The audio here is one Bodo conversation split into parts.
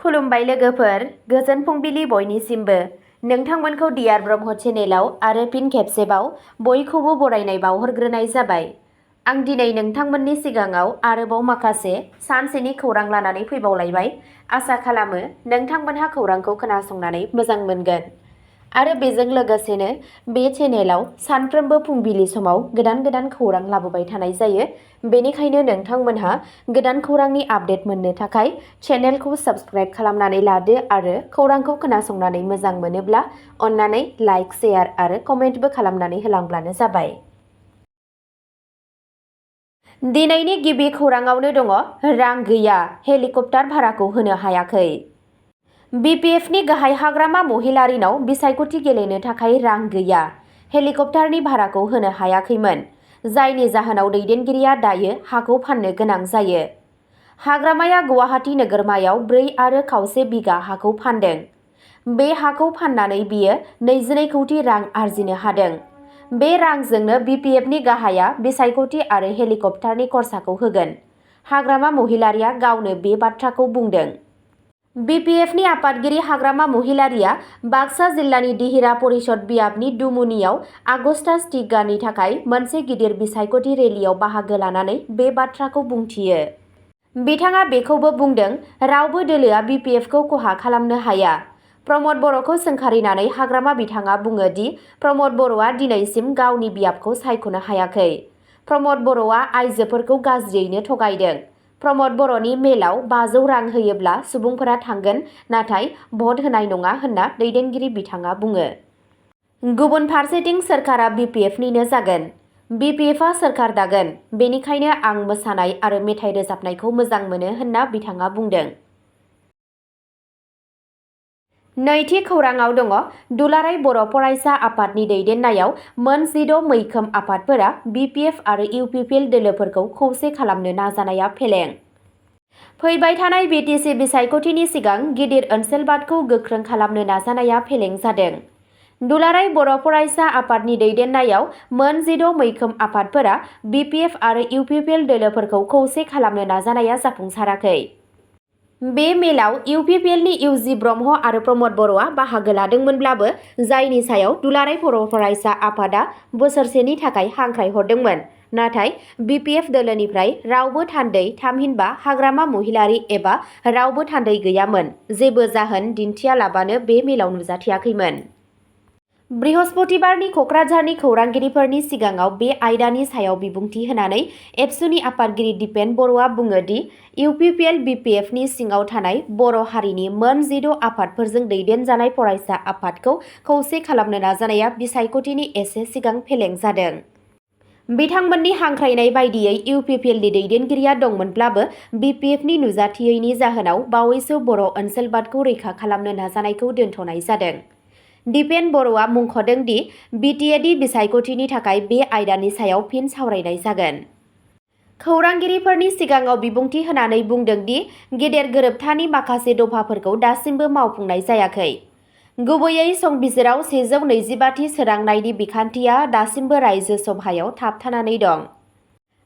खुलुमबाय लोगोफोर, गोजोन फुंबिलि बयनिसिमबो। नोंथांमोनखौ डियार ब्रह्म चेनेलाव आरो फिन खेबसेबाव बयखौबो बरायनाय बावहरग्रोनाय जाबाय। आं दिनै नोंथांमोननि सिगाङाव आरोबाव माखासे सानसेनि खौरां लानानै फैबावलायबाय। आसा खालामो नोंथांमोनहा खौरांखौ खोनासंनानै मोजां मोनगोन। आरो बेजों लोगोसेनो बे चेनेलाव सानफ्रोमबो फुंबिलि समाव गोदान खौरां लाबोबाय थानाय जायो। बेनिखायनो नोंथांमोनहा गोदान खौरांनि आपडेट मोननो थाखाय चेनेलखौ साबस्क्राइब खालामनानै लादो आरो खौरांखौ खोनासंनानै मोजां मोनोब्ला अन्नानै लाइक, शेयार आरो कमेन्टबो खालामनानै होलांब्लानो जाबाय। दिनैनि गिबि खौराङावनो दङ, रां गैया, हेलिकप्टार भाराखौ होनो हायाखै। BPFनि गाहाय हाग्रामा महिलारिनाव बिसायख'थि गेलेनो थाखाय रां गैया, हेलिकप्टारनि भाराखौ होनो हायाखैमोन, जायनि जाहोनाव दैदेनगिरिया दायो हाखौ फाननो गोनां जायो। हाग्रामाया गुवाहाटी नोगोरमायाव 4.25 बिगा हाखौ फानदों। बे हाखौ फाननानै बियो 22 कौटि रां आरजिनो हादों। बे रांजोंनो BPFनि गाहाया बिसायख'थि आरो हेलिकप्टारनि खरसाखौ होगोन। हाग्रामा महिलारिया गावनो बे बाथ्राखौ बुंदों। BPFनि आफादगिरि हाग्रामा महिलारिया बाक्सा जिल्लानि दिहिरा परिषद बियाबनि दुमुनियाव आगस्टा स्टिगारनि थाखाय मोनसे गिदिर बिसायख'थि रेलियाव बाहागो लानानै बे बाथ्राखौ बुंथियो। बिथाङा बेखौबो बुंदों, रावबो दोलोआ BPFखौ खहा खालामनो हाया। प्रमद बर'खौ सोंखारिनानै हाग्रामा बिथाङा बुङो दि प्रमद बर'आ दिनैसिम गावनि बियाबखौ सायख'नो हायाखै। प्रमद बर'आ आइजोफोरखौ गाज्रियैनो थगायदों। प्रमद बर'नि मेलाव 500 रां होयोब्ला सुबुंफोरा थांगोन, नाथाय भट होनाय नङा होनना दैदेनगिरि बिथाङा बुङो। गुबुन फारसेथिं सोरखारा BPFनिनो जागोन। BPFआ सोरखार दागोन। बेनिखायनो आं मोसानाय आरो मेथाइ रोजाबनायखौ मोजां मोनो होनना बिथाङा बुंदों। नैथि खौराङाव दङ, दुलाराय बर' फरायसा आफादनि दैदेननायाव मोन 16 मैखोम आफादफोरा BPF आरो UPPL दोलोफोरखौ खौसे खालामनो नाजानाया फेलें। फैबाय थानाय BTC बिसायख'थिनि सिगां गिदिर ओनसोलबादखौ गोख्रों खालामनो नाजानाया फेलें जादों। दुलाराय बर' फरायसा आफादनि दैदेननायाव मोन 16 मैखोम आफादफोरा BPF आरो UPPL दोलोफोरखौ खौसे खालामनो नाजानाया जाफुंसाराखै। बे मेलाव UPPLनि इउजि ब्रह्म आरो प्रमद बर'आ बाहागो लादोंमोनब्लाबो, जायनि सायाव दुलाराय बर' फरायसा आफादा बोसोरसेनि थाखाय हांख्रायहरदोंमोन। नाथाय BPF दोलोनिफ्राय रावबो थान्दै, थामहिनबा हाग्रामा महिलारि एबा रावबो थान्दै गैयामोन। जेबो जाहोन दिन्थियालाबानो बे मेलाव नुजाथियाखैमोन। बृहस्पतिबारनि कक्राझारनि खौरांगिरिफोरनि सिगाङाव बे आयदानि सायाव बिबुंथि होनानै एबसुनि आफादगिरि दिपेन बर'आ बुङो दि UPPL BPFनि सिङाव थानाय बर' हारिनि मोन 16 आफादफोरजों दैदेनजानाय फरायसा आफादखौ खौसे खालामनो नाजानाया बिसायख'थिनि एसे सिगां फेलें जादों। बिथांमोननि हांख्रायनाय बायदियै UPPLनि दैदेनगिरिया दंमोनब्लाबो BPFनि नुजाथियैनि जाहोनाव बावैसो बर' ओनसोलबादखौ रैखा खालामनो नाजानायखौ दोनथ'नाय जादों। दिपेन बर'आ मुंख'दों दि BTAD बिसायख'थिनि थाखाय बे आयदानि सायाव फिन सावरायनाय जागोन। खौरांगिरिफोरनि सिगाङाव बिबुंथि होनानै बुंदों दि गेदेर गोरोबथानि माखासे दफाफोरखौ दासिमबो मावफुंनाय जायाखै। गुबैयै संबिजिराव 125थि सोरांनायनि बिखान्थिया दासिमबो रायजो सभायाव थाबथानानै दं।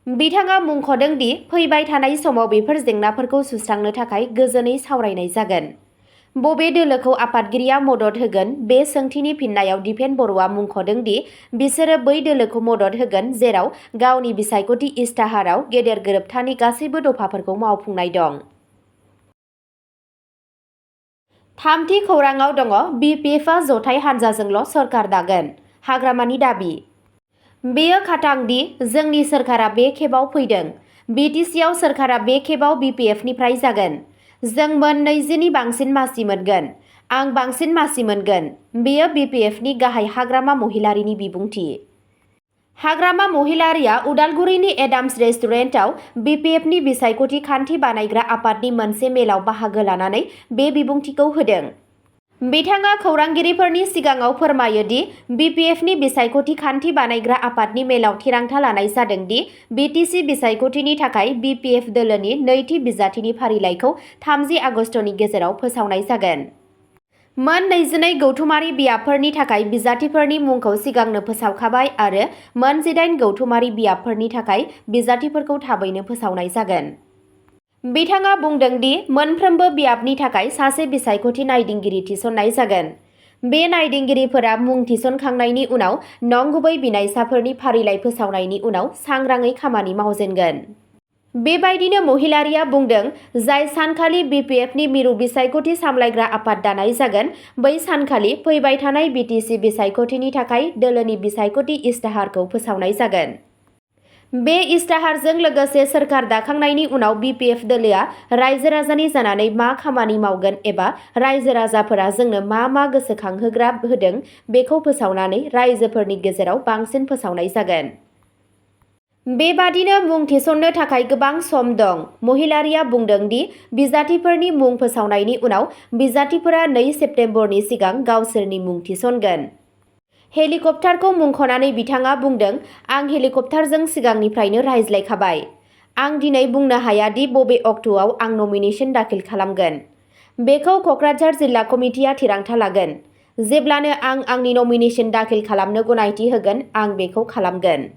बिथाङा मुंख'दों दि फैबाय थानाय समाव बेफोर जेंनाफोरखौ सुस्रांनो थाखाय गोजोनै सावरायनाय जागोन। बबे दोलोखौ आफादगिरिया मदद होगोन, बे सोंथिनि फिननायाव दिपेन बर'आ मुंख'दों दि बिसोरो बै दोलोखौ मदद होगोन जेराव गावनि बिसायख'थि इस्ताहाराव गेदेर गोरोबथानि गासैबो दफाफोरखौ मावफुंनाय दं। थामथि खौराङाव दङ, BPFआ जथाय हानजाजोंल' सरकार दागोन, हाग्रामानि दाबि। बेयो खाथां दि जोंनि सोरखारा बे खेबाव फैदों। BTCआव सोरखारा बे खेबाव BPFनिफ्राय जागोन। जों मोन 20नि बांसिन मासि मोनगोन। आं बांसिन मासि मोनगोन। बेयो BPFनि गाहाय हाग्रामा महिलारिनि बिबुंथि। हाग्रामा महिलारिया उदालगुरिनि एडाम्स रेस्टुरेन्टआव BPFनि बिसायख'थि खान्थि बानायग्रा आफादनि मोनसे मेलाव बाहागो लानानै बे बिबुंथिखौ होदों। बिथाङा खौरांगिरिफोरनि सिगाङाव फोरमायो दि BPFनि बिसायख'थि खान्थि बानायग्रा आफादनि मेलाव थिरांथा लानाय जादों दि BTC बिसायख'थिनि थाखाय BPF दोलोनि नैथि बिजाथिनि फारिलाइखौ 30 आगस्तनि गेजेराव फोसावनाय जागोन। मोन 22 गौथुमारि बियाबफोरनि थाखाय बिजाथिफोरनि मुंखौ सिगांनो फोसावखाबाय आरो मोन 18 गौथुमारि बियाबफोरनि थाखाय बिजाथिफोरखौ थाबैनो फोसावनाय जागोन। बिथाङा बुंदों दि मोनफ्रोमबो बियाबनि थाखाय सासे बिसायख'थि नायदिंगिरि थिसननाय जागोन। बे नायदिंगिरिफोरा मुं थिसनखांनायनि उनाव नंगुबै बिनायसाफोरनि फारिलाइ फोसावनायनि उनाव सांग्राङै खामानि मावजेनगोन। बेबायदिनो महिलारिया बुंदों, जाय सानखालि बिपिएफनि मिरु बिसायख'थि सामलायग्रा आफाद दानाय जागोन, बै सानखालि फैबाय थानाय बिटिसि बिसायख'थिनि थाखाय दोलोनि बिसायख'थि इस्ताहारखौ फोसावनाय जागोन। बे इस्ताहारजों लोगोसे सोरखार दाखांनायनि उनाव बिपिएफ दोलोआ रायजो राजानि जानानै मा खामानि मावगोन एबा रायजो राजाफोरा जोंनो मा मा गोसोखांहोग्रा होदों बेखौ फोसावनानै रायजोफोरनि गेजेराव बांसिन फोसावनाय जागोन। बेबादिनो मुं थिसननो थाखाय गोबां सम दं। महिलारिया बुंदों दि बिजाथिफोरनि मुं फोसावनायनि उनाव बिजाथिफोरा 2 सेप्तेम्बरनि सिगां गावसोरनि मुं थिसनगोन। हेलिकप्टारखौ मुंख'नानै बिथाङा बुंदों, आं हेलिकप्टारजों सिगांनिफ्रायनो रायज्लायखाबाय। आं दिनै बुंनो हाया दि बबे अक्ट'आव आं नमिनेशन दाखिल खालामगोन। बेखौ क'क्राझार जिल्ला कमिटिआ थिरांथा लागोन। जेब्लानो आं आंनि नमिनेशन दाखिल खालामनो गनायथि होगोन, आं बेखौ खालामगोन।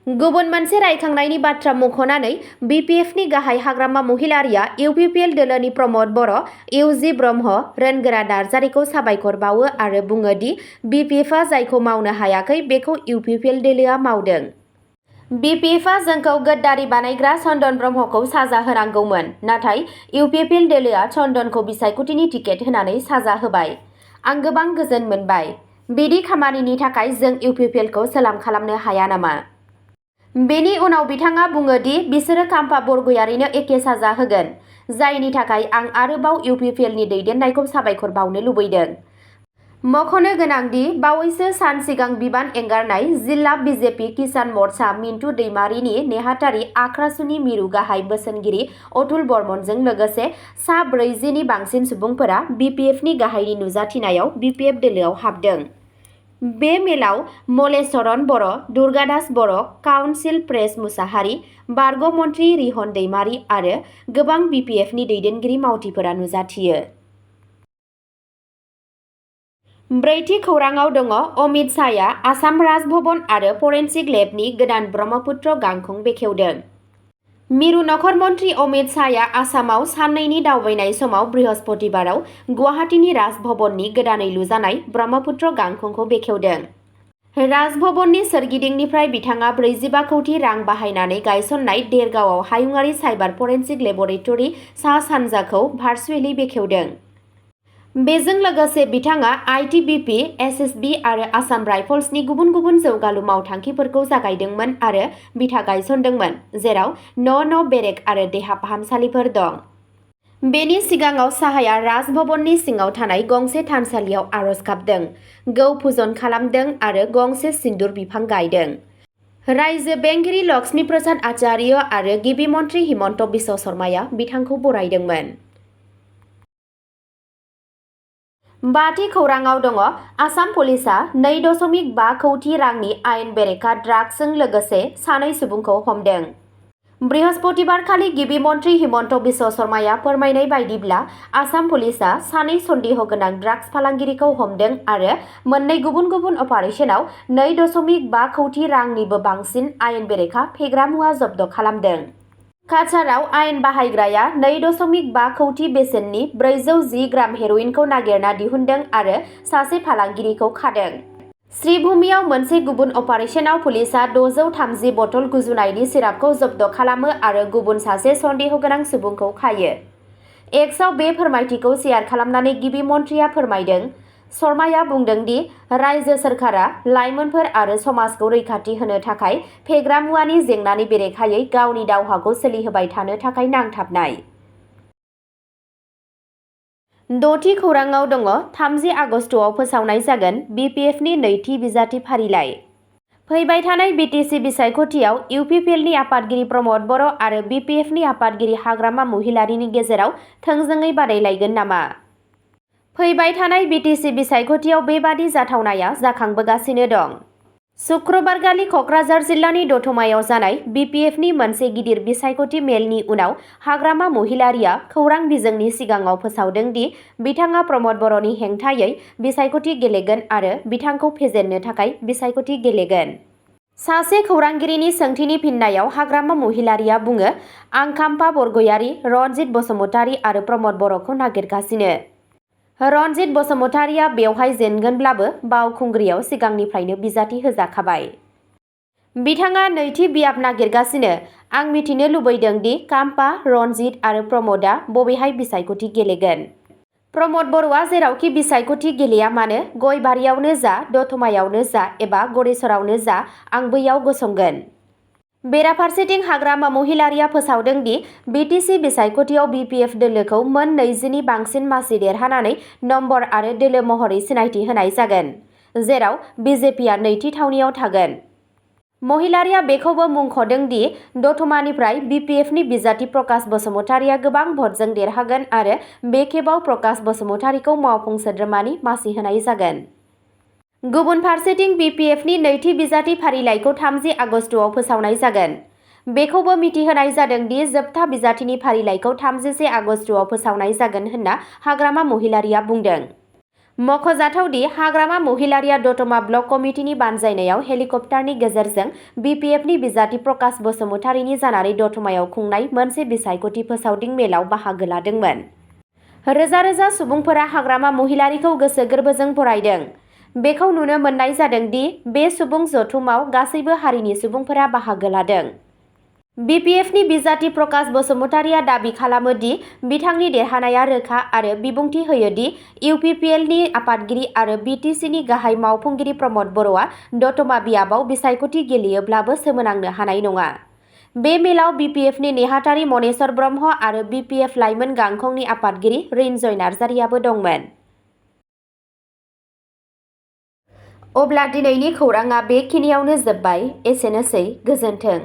गुबुन मोनसे रायखांनायनि बाथ्रा मुंख'नानै बिपिएफनि गाहाय हाग्रामा महिलारिया इउपिपिएल दोलोनि प्रमद बर', इउजि ब्रह्म, रोनगोरा नार्जारिखौ साबायखर बावो आरो बुङो दि बिपिएफआ जायखौ मावनो हायाखै बेखौ इउपिपिएल दोलोआ मावदों। बिपिएफआ जोंखौ गद्दारि बानायग्रा चन्दन ब्रह्मखौ साजा होनांगौमोन, नाथाय इउपिपिएल दोलोआ चन्दनखौ बिसायख'थिनि टिकेट होनानै साजा होबाय। आं गोबां गोजोन मोनबाय। बिदि खामानिनि थाखाय जों इउपिपिएलखौ सलाम खालामनो हाया नामा? बेनि उनाव बिथाङा बुङो दि बिसोरो खाम्फा बरग'यारिनो एखे साजा होगोन, जायनि थाखाय आं आरोबाव इउपिपिएलनि दैदेननायखौ साबायखर बावनो लुबैदों। मख'नो गोनां दि बावैसो सान सिगां बिबान एंगारनाय जिल्ला बिजेपि किसान मर्चा मिन्टु दैमारिनि नेहाथारि आख्रासुनि मिरु गाहाय बोसोनगिरि अतुल बर्मनजों लोगोसे सा 40 नि बांसिन सुबुंफोरा बिपिएफनि गाहायनि नुजाथिनायाव बिपिएफ दोलोआव हाबदों। बे मेलाव मलेश्वरन बर', दुर्गादास बर', काउन्सिल प्रेस मुसाहारि, बारग' मन्थ्रि रिहन दैमारि आरो गोबां बिपिएफनि दैदेनगिरि मावथिफोरा नुजाथियो। ब्रैथि खौराङाव दङ अमित शाहया आसाम राजभवन आरो फरेन्सिक लेबनि गोदान ब्रह्मपुत्र गांखं बेखेवदों। मिरु नखर मन्थ्रि अमित शाहया आसामाव साननैनि दावबायनाय समाव बृहस्पतिबाराव गुवाहाटीनि राजभवननि गोदानै लुजानाय ब्रह्मपुत्र गांखंखौ बेखेवदों। राजभवननि सोरगिदिंनिफ्राय बिथाङा 45 कौटि रां बाहायनानै गायसननाय देरगावआव हायुङारि साइबार फरेन्सिक लेबरेटरि सा-सानजाखौ भार्चुएलि बेखेवदों। बेजों लोगोसे बिथाङा आइटिबिपि, एसएसबि आरो आसाम राइफल्सनि गुबुन गुबुन जौगालु मावथांखिफोरखौ जागायदोंमोन आरो बिथा गायसनदोंमोन, जेराव न' बेरेक आरो देहा फाहामसालिफोर दं। बेनि सिगाङाव शाहया राजभवननि सिङाव थानाय गंसे थानसालियाव आरज गाबदों, गौ फुजन खालामदों आरो गंसे सिन्दुर बिफां गायदों। रायजो बेंगिरि लक्ष्मी प्रसाद आचार्य आरो गिबि मन्थ्रि हिमन्त बिश्व शर्माया बिथांखौ बरायदोंमोन। बाथि खौराङाव दङ आसाम पुलिसआ 2.5 कौटि रांनि आयेन बेरेखा ड्राग्सजों लोगोसे सानै सुबुंखौ हमदों। बृहस्पतिबारखालि गिबि मन्थ्रि हिमन्त बिश्व शर्माया फोरमायनाय बायदिब्ला आसाम पुलिसआ सानै सन्देह गोनां ड्राग्स फालांगिरिखौ हमदों आरो मोननै गुबुन गुबुन अपारेशनाव 2.5 कौटि रांनिबो बांसिन आयेन बेरेखा फेग्रा मुवा जब्द खालामदों। काछाराव आयेन बाहायग्राया 2.5 कौटि बेसेननि 410 ग्राम हेर'इनखौ नागिरना दिहुनदों आरो सासे फालांगिरिखौ खादों। श्रीभूमियाव मोनसे गुबुन अपारेशनाव पुलिसआ 630 बथल गुजुनायनि सिरापखौ जब्द खालामो आरो गुबुन सासे सन्देह गोनां सुबुंखौ खायो। एक्सआव बे फोरमायथिखौ शेयार खालामनानै गिबि मन्थ्रिया फोरमायदों। शर्माया बुंदों दि रायजो सोरखारा लाइमोनफोर आरो समाजखौ रैखाथि होनो थाखाय फेग्रा मुवानि जेंनानि बेरेखायै गावनि दावहाखौ सोलिहोबाय थानो थाखाय नांथाबनाय। द'थि खौराङाव दङ 30 आगस्टआव फोसावनाय जागोन बिपिएफनि नैथि बिजाथि फारिलाइ। फैबाय थानाय बिटिसि बिसायख'थियाव इउपिपिएलनि आफादगिरि प्रमद बर' आरो बिपिएफनि आफादगिरि हाग्रामा महिलारिनि गेजेराव थोंजोङै बादायलायगोन नामा? फैबाय थानाय बिटिसि बिसायख'थियाव बेबादि जाथावनाया जाखांबोगासिनो दं। शुक्रबारखालि क'क्राझार जिल्लानि दतमायाव जानाय बिपिएफनि मोनसे गिदिर बिसायख'थि मेलनि उनाव हाग्रामा महिलारिया खौरां बिजोंनि सिगाङाव फोसावदों दि बिथाङा प्रमद बर'नि हेंथायै बिसायख'थि गेलेगोन आरो बिथांखौ फेजेननो थाखाय बिसायख'थि गेलेगोन। सासे खौरांगिरिनि सोंथिनि फिननायाव हाग्रामा महिलारिया बुङो, आं खाम्फा बरगयारी, रनजित बसुमतारी आरो प्रमद बर'खौ नागिरगासिनो। रनजित बसुमतारीया बेवहाय जेनगोनब्लाबो बावखुंग्रियाव सिगांनिफ्रायनो बिजाथि होजाखाबाय। बिथाङा नैथि बियाब नागिरगासिनो। आं मिथिनो लुबैदों दि खाम्फा, रनजित आरो प्रमदआ बबेहाय बिसायख'थि गेलेगोन। प्रमद बर'आ जेरावखि बिसायख'थि गेलेया मानो, गयबारियावनो जा, दतमायावनो जा एबा गरेस्वरावनो जा, आं बैयाव गसंगोन। बेराफारसेथिं हाग्रामा महिलारिया फोसावदों दि बिटिसि बिसायख'थियाव बिपिएफ दोलोखौ मोन 20नि बांसिन मासि देरहानानै नम्बर आरो दोलो महरै सिनायथि होनाय जागोन, जेराव बिजेपिआ नैथि थावनियाव थागोन। महिलारिया बेखौबो मुंख'दों दि दतमानिफ्राय बिपिएफनि बिजाथि प्रकाश बसुमतारीया गोबां भटजों देरहागोन आरो बे खेबाव प्रकाश बसुमतारीखौ मावफुं सोद्रोमानि मासि होनाय जागोन। गुबुन फारसेथिं बिपिएफनि नैथि बिजाथि फारिलाइखौ 30 आगस्टआव फोसावनाय जागोन। बेखौबो मिथिहोनाय जादों दि जोबथा बिजाथिनि फारिलाइखौ 31 आगस्टआव फोसावनाय जागोन होनना हाग्रामा महिलारिया बुंदों। मख'जाथाव दि हाग्रामा महिलारिया दतमा ब्लक कमिटिनि बानजायनायाव हेलिकप्टारनि गेजेरजों बिपिएफनि बिजाथि प्रकाश बसुमतारीनि जानानै दतमायाव खुंनाय मोनसे बिसायख'थि फोसावदिं मेलाव बाहागो लादोंमोन। रोजा रोजा सुबुंफोरा हाग्रामा महिलारिखौ गोसो गोरबोजों बरायदों। बेखौ नुनो मोननाय जादों दि बे सुबुं जथुमाव गासैबो हारिनि सुबुंफोरा बाहागो लादों। बिपिएफनि बिजाथि प्रकाश बसुमतारीया दाबि खालामो दि बिथांनि देरहानाया रोखा आरो बिबुंथि होयो दि इउपिपिएलनि आफादगिरि आरो बिटिसिनि गाहाय मावफुंगिरि प्रमद बर'आ दतमा बियाबाव बिसायख'थि गेलेयोब्लाबो सोमोनांनो हानाय नङा। बे मेलाव बिपिएफनि नेहाथारि मनेस्वर ब्रह्म आरो बिपिएफ लाइमोन गांखंनि आफादगिरि रिन्जय नार्जारियाबो दंमोन। अब्ला दिनैनि खौरांआ बेखिनियावनो जोब्बाय। एसेनोसै, गोजोन्थों।